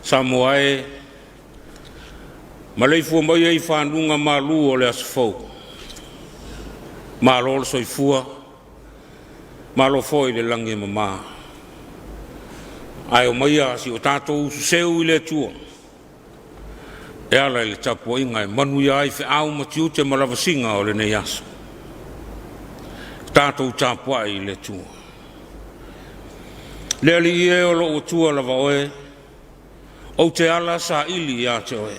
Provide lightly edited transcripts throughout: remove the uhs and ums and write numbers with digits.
Samoa e, maleifua maia i faguga malu o le aso fou. Malo le soifua, malo foi le lagi e mama. Ae omaia se i o tatou usu seu i le Atua e ala i le tapuaiga e manuia ai feau ma tiute ma lavasiga o lenei aso. Tatou tapuai i le Atua. Le Alii e, o lou Atua lava oe, ou te ala saili ia te oe.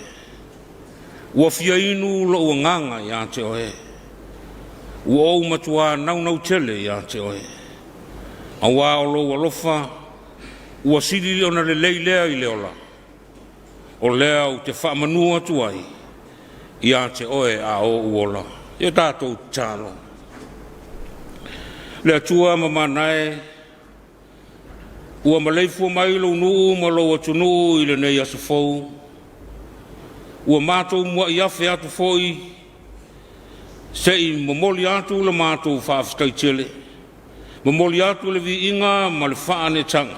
Ua fia inu lou agaga ia te oe, ua ou matuā naunau tele ia te oe. Auā o lou alofa ua sili ona lelei lea i le ola, o lea ou te faamanu atu ai ia te oe a o ou ola. Ia tatou tatalo. Le Atua mamana e, ua maleifua mai lou nuu ma lou atunuu i lenei aso fou, ua matou muai afe atu foi se i momoli atu le matou faafetai tele, momoli atu le viiga ma le faaneetaga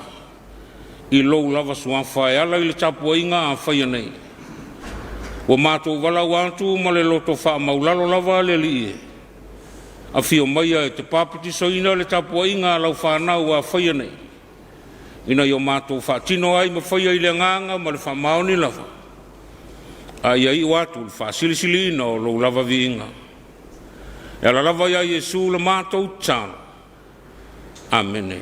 i lou lava Suafa e ala i le tapuaiga a faia nei. Ua matou valaau atu ma le loto faamaualalo lava le Alii e, afio maia e te papatisoina le tapuaiga a lau fanau a faia nei, ina ia matou faatino ai ma faia i le agaga ma le faamaoni lava, a ia iu atu i le faasilisiliina o lou lava viiga. E ala lava ia Iesu le matou tatalo. Amene.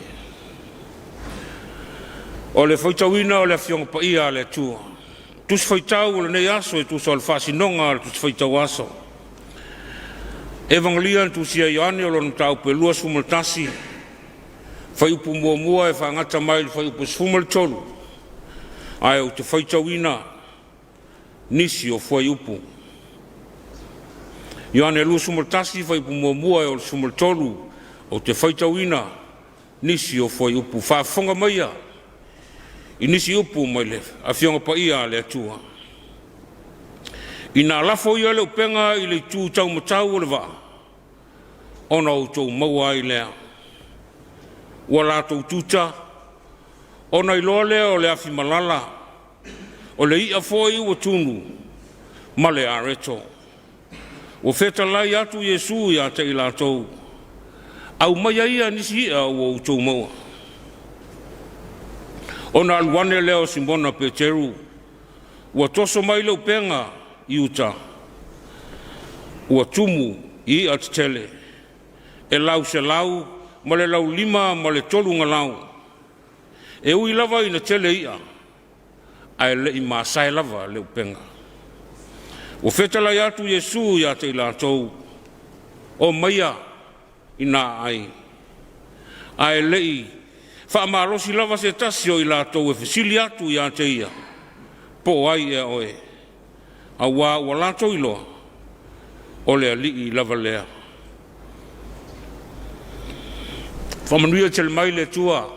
O le faitauina o le Afioga Paia a le Atua, Tusi Faitau o lenei aso e tusa o le faasinoga a le Tusi Faitau Aso. Evagela na tusia e Ioane o lona mataupu e 21, fuaiupu 1 e faagata mai i le fuaiupu 13, ae ou te faitauina nisi o fuaiupu. Ioane 21, fuaiupu 1 e oo i le 13, ou te faitauina nisi o fuaiupu. Faafofoga maia i nisi upu mai le Afioga Paia a le Atua. Ina lafo ia le upega i le itu taumatau o le vaa, ona outou maua ai lea. Ua latou tuta, ona iloa lea o le afimalala, o le i'a foi ua tunu ma le areto. Ua fetalai atu Iesu ia te i latou, aumaia ia nisi i'a ua outou maua. Ona alu ane lea o Simona Peteru, ua toso mai le upega i uta, ua tumu i i'a tetele, e 153 galau. E ui lava ina tele i'a, ae le i masae lava le upega. Ua fetalai atu Iesu ia te i latou, o maia ina ai, ae le i faamalosi lava se tasi o i latou e fesili atu ia te ia, po o ai ea oe, auā ua latou iloa, o le Alii lava lea. Faamanuia tele mai le Atua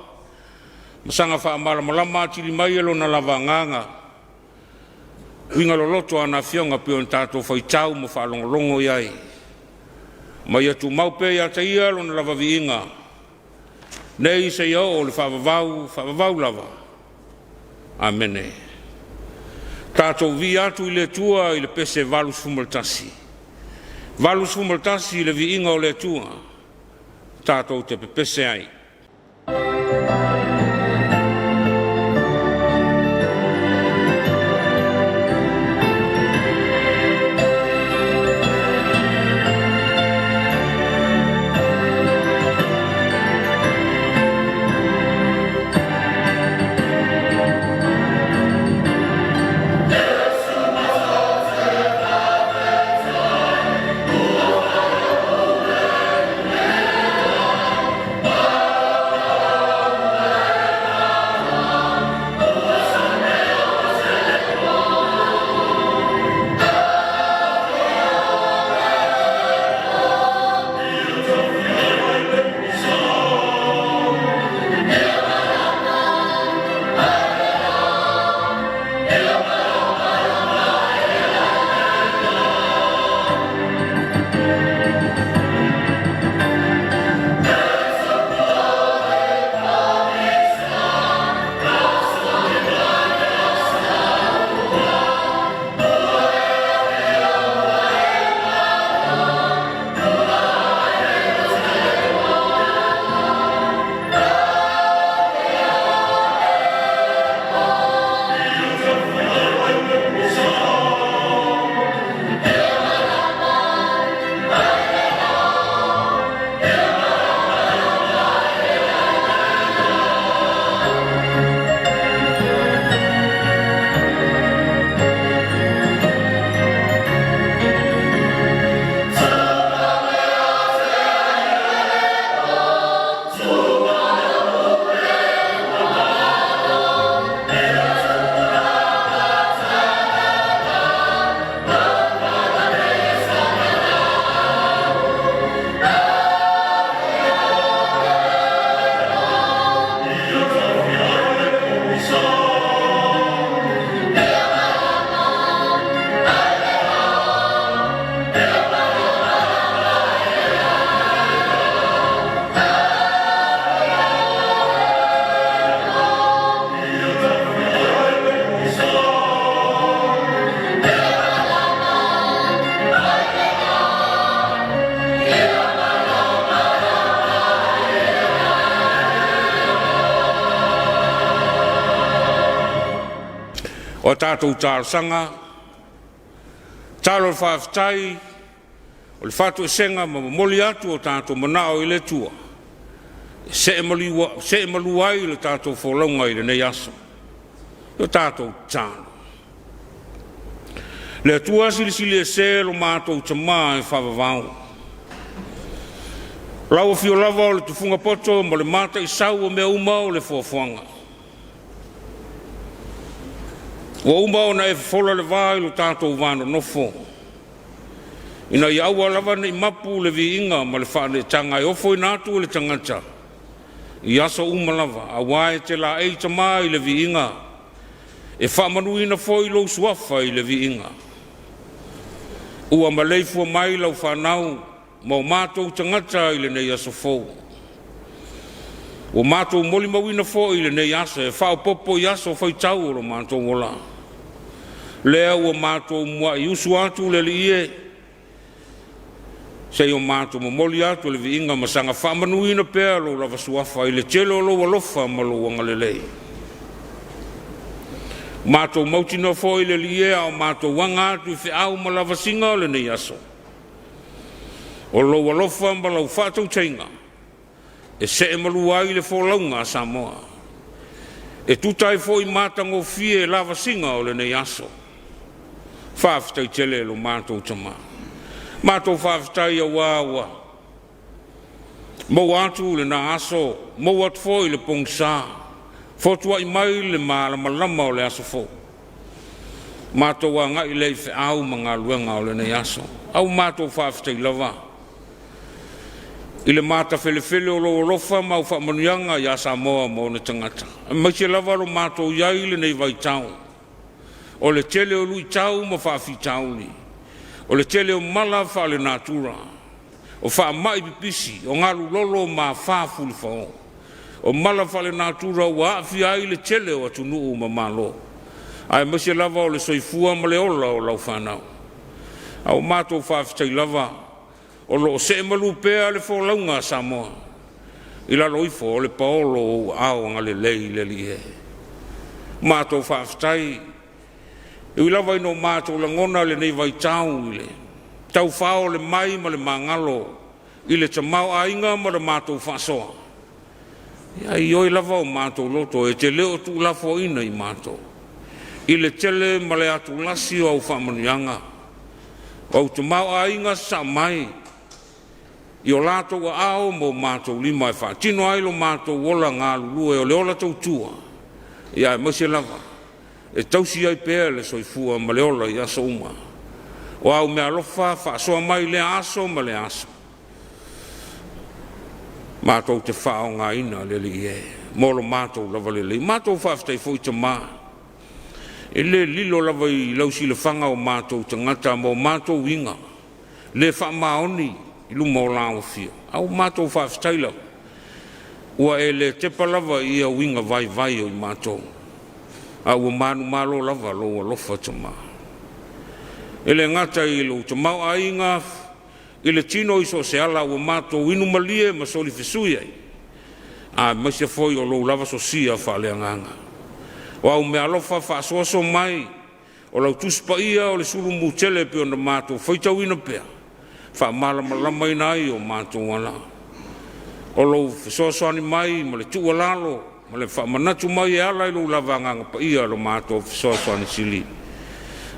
ma saga faamalamalama atili mai e Lona lava Agaga uiga loloto o ana Afioga pei ona tatou faitau ma faalogologo i ai, ma ia tumau pea ia te Ia Lona lava viiga, nei seia oo i le faavavau, faavavau lava. Amene. Tatou viia atu i le Atua i le pese 81. 81 i le viiga o le Atua, tatou te pepese ai. O a tatou talosaga, tatalo ma faafetai, o le faatoesega ma momoli atu o tatou manao i le Atua e see malu ai le tatou folauga i lenei aso. O tatou tatalo. Le Atua Silisili Ese lo matou Tama e faavavau, o lau afio lava o le tufuga poto ma le mataisau o mea uma o le foafoaga. Ua uma ona e fofola le va i lo tatou va nonofo, ina ia aua lava nei mapu le viiga ma le faaneetaga e ofoina atu e le tagata i aso uma lava, aua e te laei Tama i le viiga, e faamanuina foi lou Suafa i le viiga. Ua maleifua mai lau fanau ma o matou tagata i lenei aso fou. Ua matou molimauina foi lenei aso e faaopoopo i aso faitau o lo matou ola. Lea ua matou muai usu atu le Alii e, seia o matou momoli atu le viiga ma saga faamanuina pea lou lava Suafa i le tele o lou alofa ma lou agalelei. Ua matou mautinoa foi le Alii e, a o matou aga atu i feau ma lavasiga o lenei aso, o lou alofa ma lau faatautaiga e see malu ai le folauga a Samoa, e tuta ai foi ma matagofie lavasiga o lenei aso. Faafetai tele lo matou Tama. Matou faafetai aua ua maua atu lena aso, maua atu foi le pogisa, fotuai mai le malamalama o le aso fou, matou agai lea i feau ma galuega o lenei aso. Ae ua matou faafetai lava i le matafelefele o lou alofa ma au faamanuiaga ia Samoa ma ona tagata, aemaise lava lo matou i ai i lenei vaitau o le tele o luitau ma faafitauli, o le tele o mala faalenatura, o faamai pipisi, o galu lolo ma afa fulufao, o mala faalenatura ua aafia ai le tele o atunuu ma Malo, aemaise lava o le soifua ma le ola o lau fanau. A ua matou faafetai lava o lo o see malu pea le folauga a Samoa i lalo ifo o le paolo o ou aao agalelei le Alii e. Matou faafetai, e ui lava ina o matou lagona lenei vaitau i le taufao o le mai ma le magalo i le tamaoaiga ma le matou faasoa, ia e ioe lava o matou loto e te le o tuulafoaiina i matou i le tele ma le atulasi o au faamanuiaga, o au tamaoaiga sasaa mai i o latou aao ma o matou lima e faatino ai lo matou ola galulue o le ola tautua, aemaise lava e tausi ai pea le soifua ma le ola i aso uma. O au meaalofa faasoa mai i lea aso ma lea aso, matou te faaaogaina le Alii e mo lo matou lava lelei. Matou faafetai foi Tama, e le lilo lava i lau silafaga o matou tagata ma o matou uiga le faamaoni i luma o lau Afio, ae ua matou faafetai lava ua e le tepa lava i ia uiga vaivai o i matou, a ua manumalo lava lou alofa Tama. E le gata i lou tamaoaiga i le tino i so o se ala ua matou inu malie ma solifesui ai, aemaise foi o lou lava sosia faaleagaga. O au meaalofa faasoaso mai o lau Tusi Paia o le sulumu tele e pei ona matou faitauina pea, faamalamalamaina ai o matou ala. O lou fesoasoani mai ma le tuualalo ma le faamanatu mai e ala i lou lava Agaga Paia lo matou fesoasoani sili.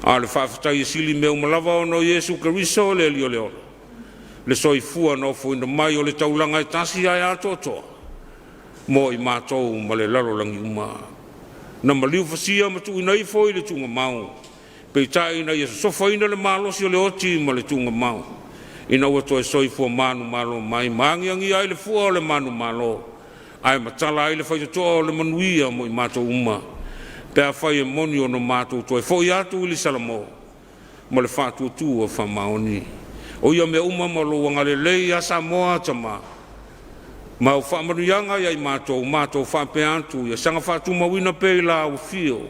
A o le faafetai e sili mea uma lava ona o Iesu Keriso o le Alii o le ola, le soifua na ofoina mai o le taulaga e tasi ae atoatoa mo i matou ma le lalolagi uma, na maliu fasia ma tuuina ifo i le tuugamau, peitai ina ia sosofaina le malosi o le oti ma le tuugamau, ina ua toe soifua manumalo mai ma agiagia ai le fua o le manumalo, ae matala ai le faitotoa o le manuia mo i matou uma, pe afai e moni ona matou toe foi atu i le Salamo ma le faatuatua faamaoni. O ia mea uma ma lou agalelei ia Samoa Tama ma au faamanuiaga ia i matou, matou faapea atu, ia saga faatumauina pea i la Afio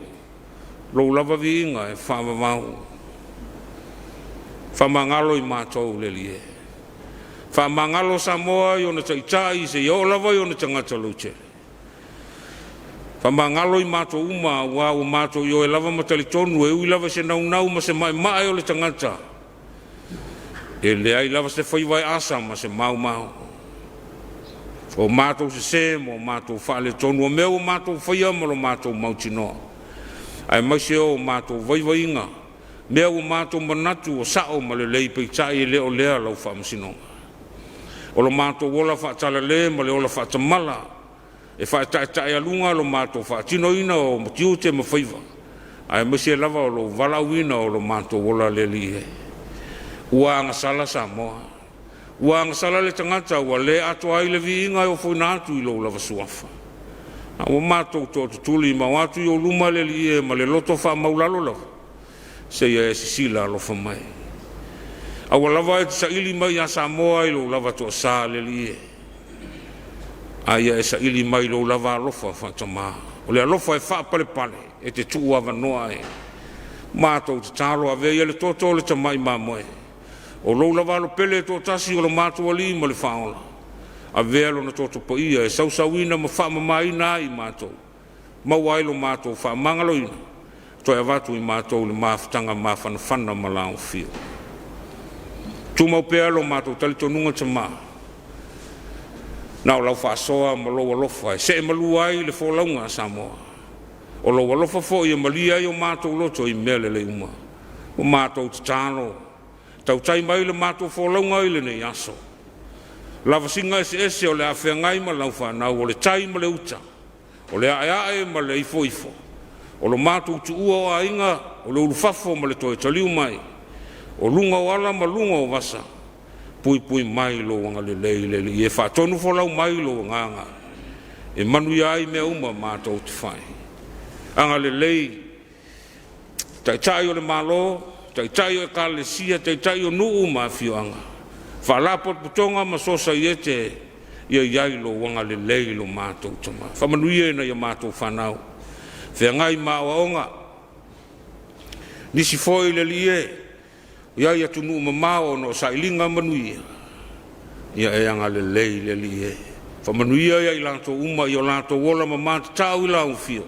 lou lava viiga e faavavau. Faamagalo i matou le Alii e, faamagalo Samoa i ona taitai seia oo lava i ona tagata lautele. Faamagalo i matou uma aua ua matou ioe lava ma talitonu e ui lava i se naunau ma se maemae o le tagata, e leai lava se faiva e asa ma se maumau. O matou sese ma o matou faaletonu, o mea ua matou faia ma lo matou mautinoa, aemaise o matou vaivaiga, mea ua matou manatu ua sao ma lelei, peitai e le o lea lau faamasinoga. O lo matou ola faatalale ma le ola faatamala, e faataetaealuga lo matou faatinoina o tiute ma faiva, aemaise lava o lou valaauina o lo matou ola le Alii e. Ua agasala Samoa, ua agasala le tagata ua le atoa ai le viiga e ofoina atu i lou lava Suafa. A ua matou tootutuli ma o atu i ou luma le Alii e ma le loto faamaualalo lava, seia e sisila alofa mai. Aua lava e te saili mai ia Samoa i lou lava toasa le Alii e, a ia e saili mai i lou lava alofa faatama. O le alofa e faapalepale e te tuuavanoa ai. Matou tatalo, avea ia le toto o le Tamai Mamoe, o lou lava Alo pele e toatasi o lo matou Alii ma le Faaola, avea lona toto paia e sausauina ma faamamaina ai i matou, maua ai lo matou faamagaloina, toe avatu i matou le mafutaga mafanafana ma laufio. Tumau pea lo matou talitonuga Tama, na o lau faasoa ma lou alofa e seemalu ai le folauga a Samoa. O lou alofa foi e malie ai o matou loto i mea lelei uma. Ua matou tatalo, tautai mai le matou folauga i lenei aso. Lavasiga eseese o le a feagai ma lau fanau, o le tai ma le uta, o le aeae ma le ifoifo, o lo matou tuua o aiga, o le ulufafo ma le toe taliu mai, o luga o ala ma luga o vasa, puipui mai lou agalelei le Alii e faatonufolau mai lou Agaga e manuia ai mea uma matou te fai. Agalelei Taitai o le Malo, Taitai o Ekalesia, Taitai o nuu ma afioaga, Faalapotopotoga ma Sosaiete, ia i ai lou agalelei lo matou Tama. Faamanuia i nai a matou fanau feagai ma aoaoga, nisi foi le Alii e, o i ai i atunuu mamao ona o sailiga manuia, ia e agalelei le Alii e. Faamanuia ia i latou uma i o latou ola ma matatau i lau afio,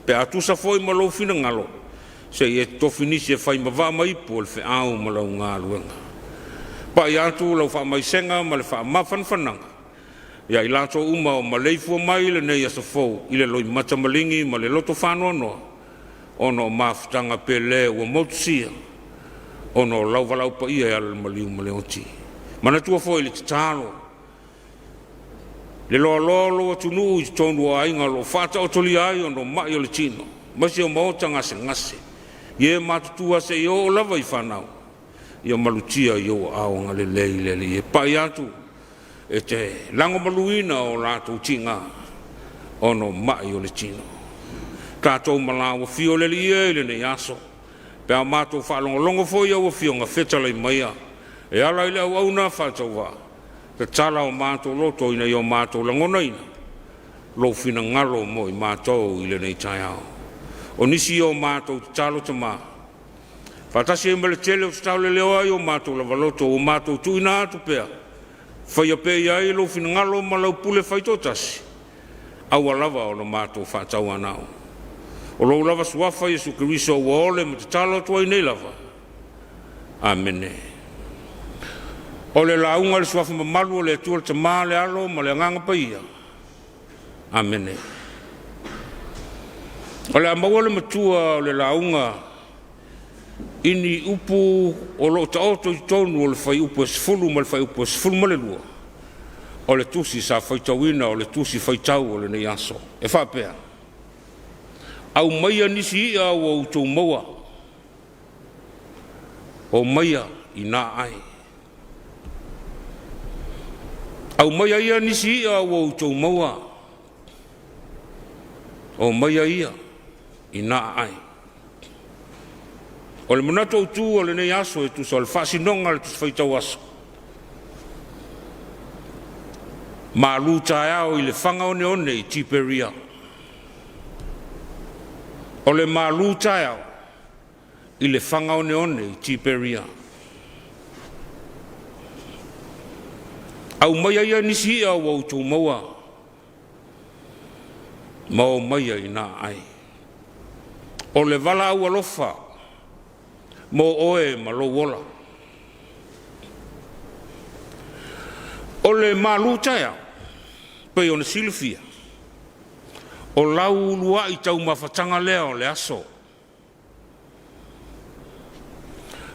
pe a tusa foi ma lou finagalo, se i e totofi nisi e fai ma vaa ma ipu o le feau ma lau galuega. Pai atu lau faamaisega ma le faamafanafanaga ia i latou uma ua maleifua mai i lenei aso fou i le loimata maligi ma le loto faanoanoa ona o mafutaga pele ua motusia ona o lau valaau paia e ala i le maliu ma le oti. Manatua foi le tatalo le loaloa o lou atunuu i totonu o aiga o lo o faataotolia ai ona o mai o le tino, aemaise o maota gasegase i e matutua seia oo lava i fanau, ia malutia i ou aao agalelei le Alii e. Pai atu e te lagomaluina o latou tiga ona o mai o le tino. Tatou ma lau afio le Alii e i lenei aso, pe a matou faalogologo foi i au afioga fetalai maia e ala i le auauna faatauvaa, tatala o matou loto ina ia matou lagonaina lou finagalo mo i matou i lenei taeao. O nisi ia o matou tatalo Tama, faatasi ai ma le tele o tatalo e leo ai o matou lava loto ua matou tuuina atu pea, faia pea i ai lou finagalo ma lau pule faitoatasi, aua lava ona matou faatauanau. O lou lava Suafa Iesu Keriso ua ole ma tatalo atu ai nei lava. Amene. O le lauga i le Suafa mamalu o le Atua le Tama, le Alo ma le Agaga Paia. Amene. O le a maua le matua o le lauga i ni upu o lo o taoto i totonu o le fuaiupu e 10 ma le fuaiupu e 12 o le tusi sa faitauina o le tusi faitau o lenei aso. E faapea: Aumaia nisi i'a ua outou maua, omaia ina ai. Aumaia ia nisi i'a ua outou maua, omaia ia ina aai. O le manatu autu o lenei aso e tusa o le faasinoga a le Tusi Faitau Aso, malu taeao i le faga oneone i Tiperia. O le malu taeao i le faga oneone i Tiperia. Aumaia ia nisi i'a ua outou maua, Ma o maia i na aai. O le valaau alofa mo oe ma lou ola. O le malu taeao, pei ona silafia, o lau uluai taumafataga lea o le aso,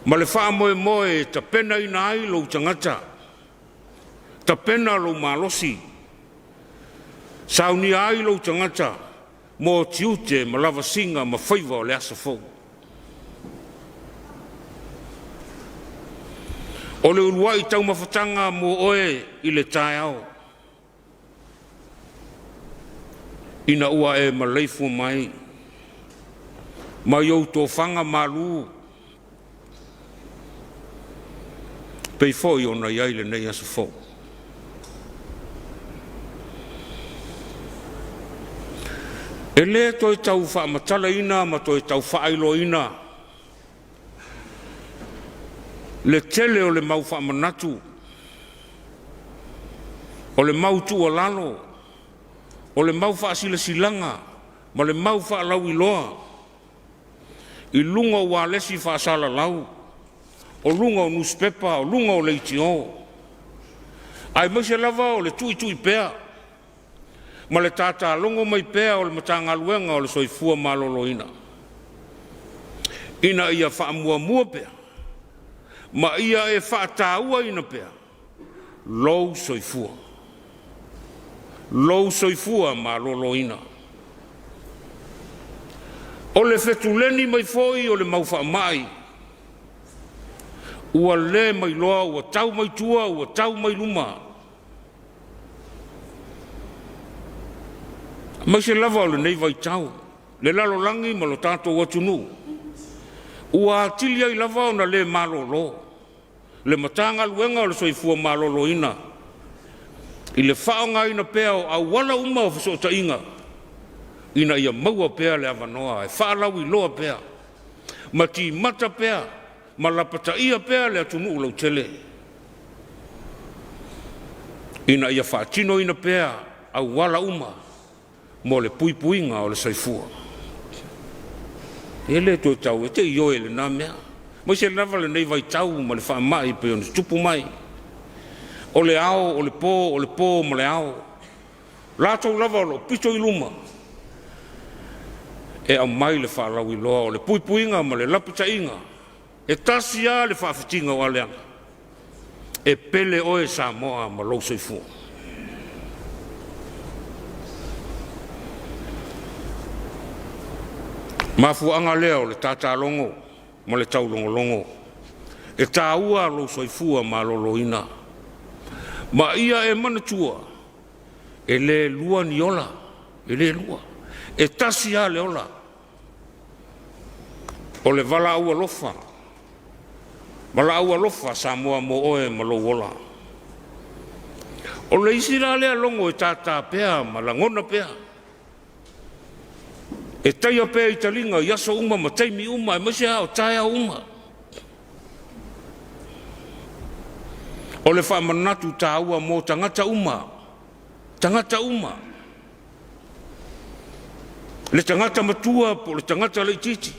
ma le faamoemoe e tapenaina ai lou tagata, tapena lou malosi, saunia ai lou tagata mo tiute ma lavasiga ma faiva o le aso fou. O le uluai taumafataga mo oe i le taeao, ina ua e maleifua mai mai ou tofaga malu pei foi ona i ai lenei aso fou. E le toe tau faamatalaina ma toe tau faailoaina le tele o le mau faamanatu, o le mau tuualalo, o le mau faasilasilaga ma le mau faalauiloa i luga o ualesi faasalalau, o luga o nusipepa, o luga o leitio, aemaise lava o le tuitui pea ma le tatalogo mai pea o le Matagaluega o le Soifua Maloloina ina ia faamuamua pea ma ia e faatauaina pea lou soifua, lou soifua maloloina. O le fetuleni mai foi o le mau faamai ua le ma iloa ua tau mai tua ua tau mai luma, aemaise lava o lenei vaitau le lalolagi ma lo tatou atunuu ua atili ai lava ona le malolo le Matagaluega o le Soifua Maloloina i le faaaogaina pea o auala uma o fesootaiga ina ia maua pea le avanoa e faalauiloa pea ma timata pea ma lapataia pea le atunuu lautele ina ia faatinoina pea auala uma mo le puipuiga o le soifua. E le toe tau, e te ioe i lena mea, aemaise lava lenei vaitau ma le faamai pei ona tutupu mai. O le ao o le po, o le po ma le ao, o latou lava o lo o pito i luma e aumai le faalauiloa o le puipuiga ma le lapataiga. E tasi lava le faafitiga o aleaga, e pele oe Samoa ma lou soifua. Mafuaaga lea o le tatalogo ma le taulogologo, e taua lou soifua maloloina, ma ia e manatua, e le lua ni ola, e le lua, e tasi lava le ola. O le valaau alofa, valaau alofa Samoa mo oe ma lou ola. O le isi la lea logo e tata pea ma lagona pea, e taia pea i taliga i aso uma ma taimi uma aemaise lava o taeao uma. O le faamanatu taua mo tagata uma, tagata uma, le tagata matua po o le tagata laitiiti,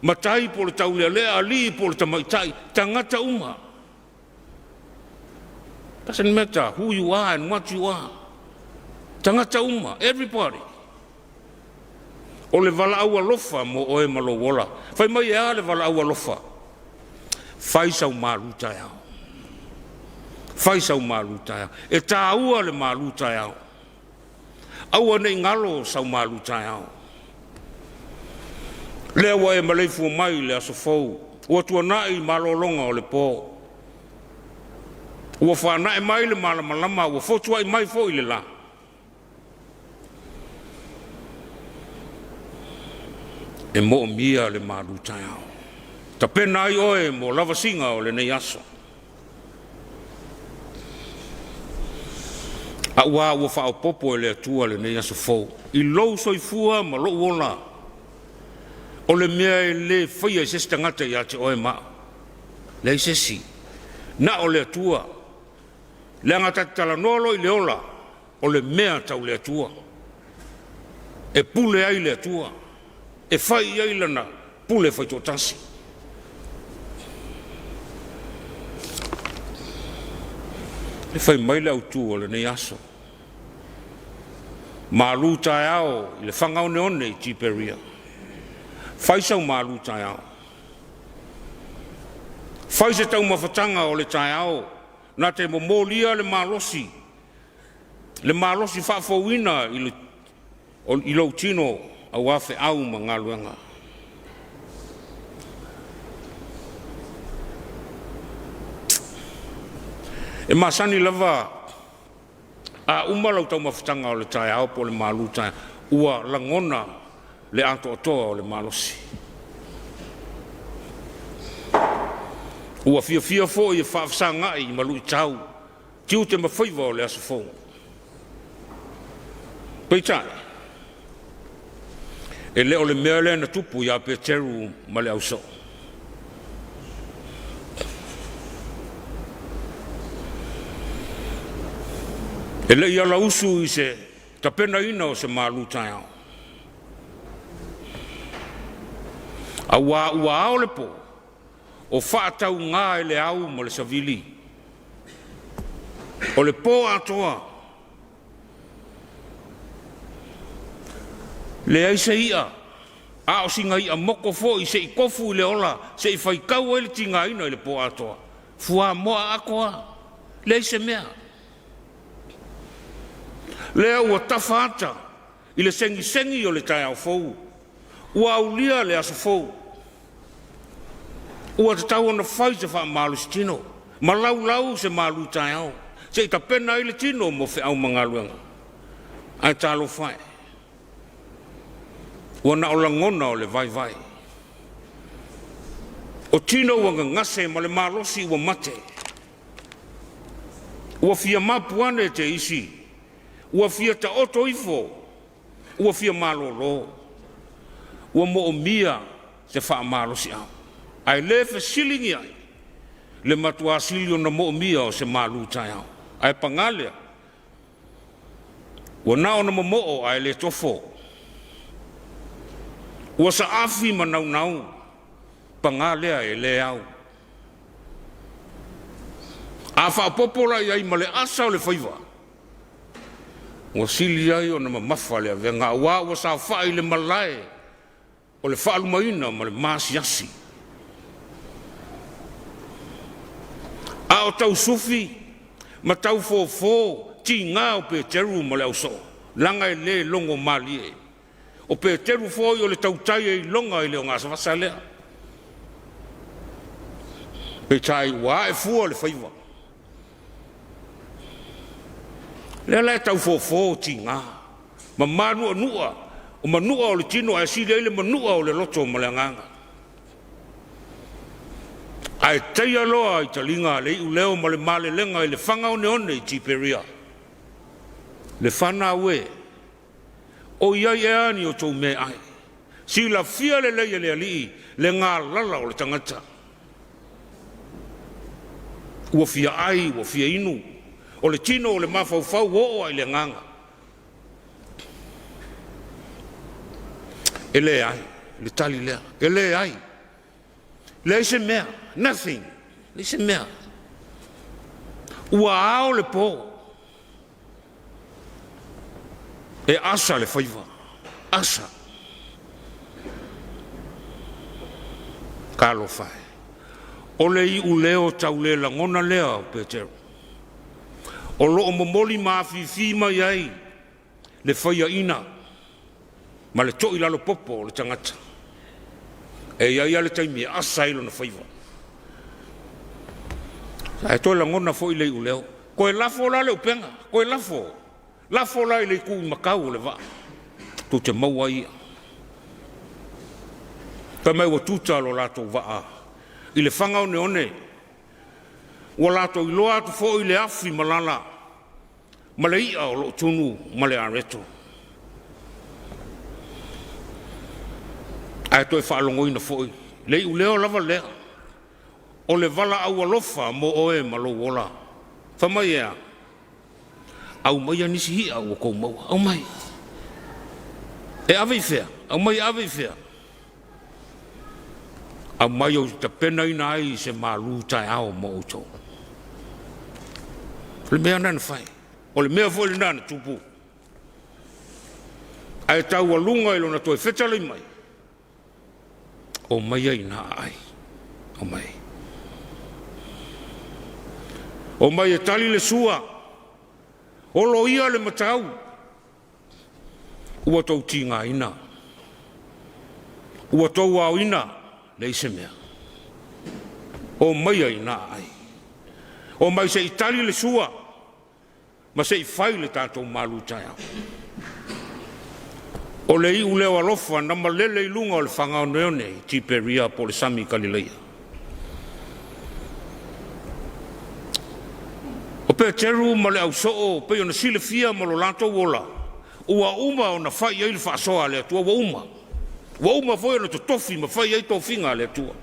matai po o le taulealea, alii po o le tamaitai, tagata uma. Doesn't matter who you are and what you are. Tagata uma, everybody. O le valaau alofa mo oe ma lou ola. Fai mai e a le valaau alofa? Fai sau malu taeao. Fai sau malu taeao. E tāua le malu taeao. Aua ne i galo sau malu taeao. Lea ua e maleifua mai i le aso fou, ua tuanai malologa o le po, ua faanae mai le malamalama, ua fotuai mai foi le la. E moomia le malu taeao. Tapena ai oe mo lavasiga o lenei aso. Auā ua faaopoopo e le Atua lenei aso fou i lou soifua ma lou ola. O le mea e le faia e se isi tagata ia te oe ma au. Leai se isi. Na o le Atua. Leaga ta te talanoa loa i le ola, o le mea tau le Atua. E pule ai le Atua, e fai i ai lana pule faitoatasi. E fai mai le autu o lenei aso, malu taeao i le faga oneone i Tiperia. Fai sau malu taeao, fai se taumafataga o le taeao na te momolia le malosi, le malosi faafouina i lou tino aua feau ma galuega. E masani lava a uma lau taumafataga o le taeao po o le malu taeao, ua lagona le atoatoa o le malosi. Ua fiafia foi e faafesagai ma luitau, tiute ma faiva o le aso fou. Peitai, e le o le mea lea na tupu ia Peteru ma le ausoo. E le i alausu i se tapenaina o se malu taeao, auā ua ao le po o faatauga e le au ma le savili. O le po atoa, leai se i'a, a o sina i'a moko foi se i tofu i le ola, se i faitau ai le tigaina i le po atoa. Fuamoa ato a, leai se mea. Lea ua tafa ata i le segisegi o le taeao fou, ua aulia le aso fou, ua tatau ona fai se faamalositino ma laulau se malu taeao se i tapena ai le tino mo feau ma galuega. Ae talofa e, ua na o lagona o le vaivai, o tino ua gagase ma le malosi ua mate. Ua fia mapu ane te isi, ua fia taoto ifo, ua fia malolo, ua moomia se faamalosiau, ae le fesiligia ai le matua sili ona moomia o se malu taeao. Ae paga lea, ua na ona momoo ae le tofo, ua saafi ma naunau, paga lea e le au. A faaopoopo la i ai ma le asa o le faiva, ua sili ai ona mamafa le avega, aua ua saofai i le malae o le faalumaina ma le maasiasi. A o tausufi ma taufofo tiga o Peteru ma le ausoo, leaga e le logomalie. O Peteru foi o le tautai e iloga i le ogasavasa lea. Peitai ua ae fua le faiva. Lea la e taufofo tiga ma manu'anu'a o manu'a o le tino ae sili ai le manu'a o le loto ma le agaga. Ae taia loa i taliga le iuleo ma le malelega i le faga oneone i Tiperia. Le fanau e, o i ai ea ni outou meaai? Silafia lelei e le Alii le galala o le tagata. Ua fia ai, ua fia inu, o le tino o le mafaufau ua oo lava i le agaga. E leai, le tali lea, e leai. Leai se mea, nothing, leai se mea. Ua ao le po, e asa le faiva, asa. Talofa e. O le iuleo taulelagona lea o Peteru, o lo o momoli ma afifi mai ai le faiaina ma le toilalopopo o le tagata. E i ai lava le taimi e asa ai lona faiva. Ae toe lagona foi le iuleo. Toe lafo la le upega, toe lafo. Lafo la i le itu i matau o le vaa, tou te maua ai i'a. Fai mai ua tuta lo latou vaa i le faga oneone, ua latou iloa atu foi le afi malala ma le i'a o lo o tunu ma le areto. Ae toe faalogoina foi le iuleo lava lea o le valaau alofa mo oe ma lou ola. Fai mai e a? Aumaia nisi i'a ua tou maua, aumai. E ave i fea? Aumai e ave i fea? Aumai ou te tapenaina ai se malu taeao mo outou. O le mea lena na fai. O le mea foi lena na tupu. Ae taualuga i lona toe fetalai mai, o mai ai ina aai, omai. Omai e tali le sua, olo ia le matau, ua tou tigaina, ua tou aoina, leai se mea. O mai ai ina aai. Omai se i tali le sua, ma se i fai le tatou malu taeao. O le iu leo alofa na malele i luga o le fagaoneone i Tiperia po o le sami Kalileia. O Peteru ma le ausoo pei ona silafia ma lo latou ola, ua uma ona fai i ai le faasoa a le Atua, ua uma. Ua uma foi ona totofi ma fai i ai tofiga a le Atua.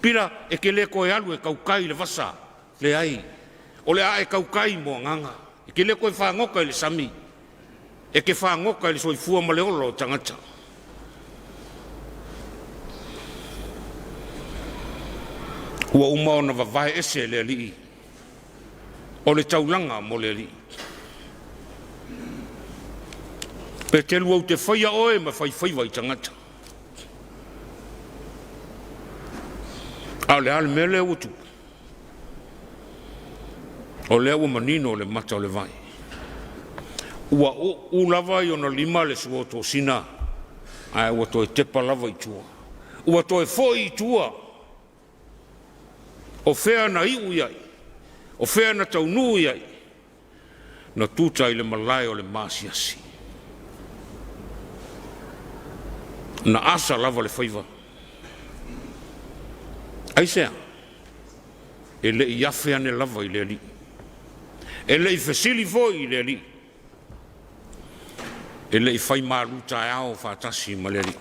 Pila, e te le toe alu e tautai i le vasa, leai, o le a e tautai mo agaga. E te le toe fagota i le sami, e te fagota i le soifua ma le ola o tagata. Ua uma ona vavae ese e le Alii o le taulaga mo le Alii. Peteru, ou te faia oe ma faifaiva i tagata. A o le a le mea lea ua tupu? O lea ua manino le mata o le vai. Ua uu lava i ona lima le suotosina, ae ua toe tepa lava i tua. Ua toe foi i tua. O fea na iu i ai? O fea na taunuu i ai? Na tuta i le malae o le maasiasi. Na asa lava le faiva. Aisea? E le i afe ane lava i le Alii. E le i fesili foi i le Alii. E le i fai malu taeao faatasi ma le Alii.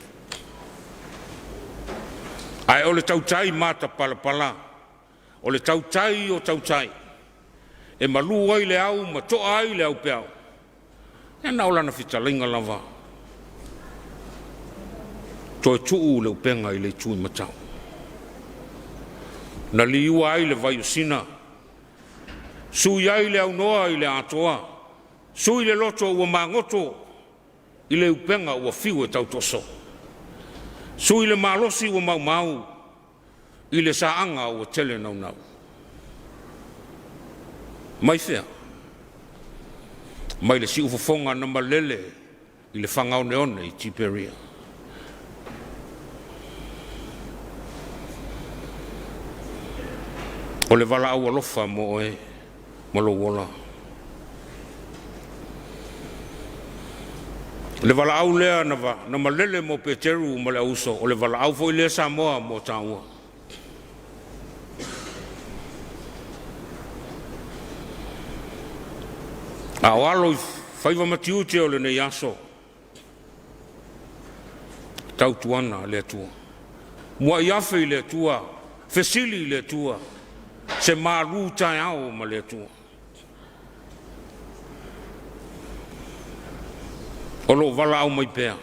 Ae o le tautai matapalapala, o le tautai o tautai, e malu ai le au ma toa ai le aupeau, e na o lana fetalaiga lava, toe tuu le upega i le itu i matau. Na liua ai le vai o Sina, sui ai le aunoa i le atoa, sui le loto ua magoto i le upega ua fiu e tautoso, sui le malosi ua maumau i le saaga ua tele naunau. Mai fea? Mai le siufofoga na malele i le fagaoneone i Tiperia. O le valaau alofa mo oe ma lou ola. Le valaau lea na, na malele mo Peteru ma le auso, o le valaau foi lea Samoa mo tāua. A o alo i faiva ma tiute o lenei aso, tautuana le Atua. Muai afe i le Atua, fesili i le Atua, se malu taeao ma le Atua. O lou valaau mai pea,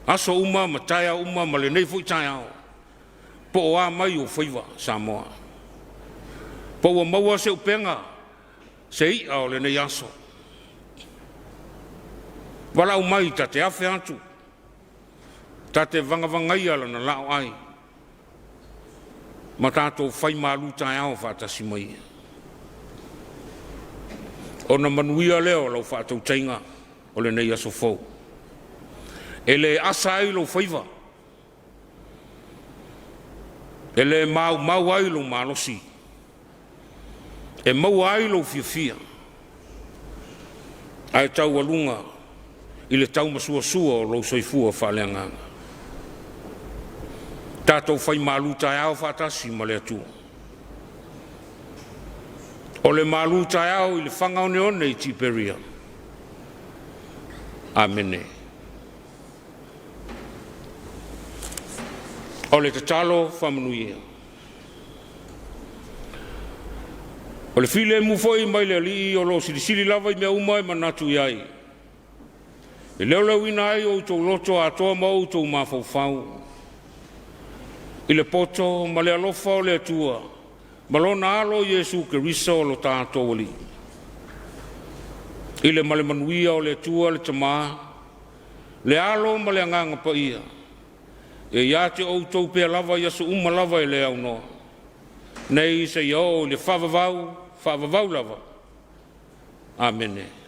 aso uma ma taeao uma ma lenei foi taeao, po o a mai ou faiva Samoa. Po ua maua se upega, se i'a o lenei aso. Valaau mai ta te afe atu, ta te vagavagaia lana laoai, ma tatou fai malu taeao faatasi mai ia. Ona manuia lea o lau faatautaiga o lenei aso fou. E le asa ai lou faiva, e le maumau ai lou malosi, e maua ai lou fiafia, ae taualuga i le taumasuasua o lou soifua faaleagaga. Tatou fai malu taeao faatasi ma le Atua. O le malu taeao i le fagaoneone i Tiperia. Amene. O le tatalo faamanuia. O le filemu foi mai le Alii o lo o silisili lava i mea uma e manatu i ai. E leoleoina ai o outou loto atoa ma outou mafaufau i le poto ma le alofa o le Atua ma lona Alo Iesu Keriso o lo tatou Alii. I le ma le manuia o le Atua le Tama, le Alo ma le Agaga Paia, e ia te outou pea lava i aso uma lava e le aunoa, nei seia oo i le faavavau, faavavau lava. Amene.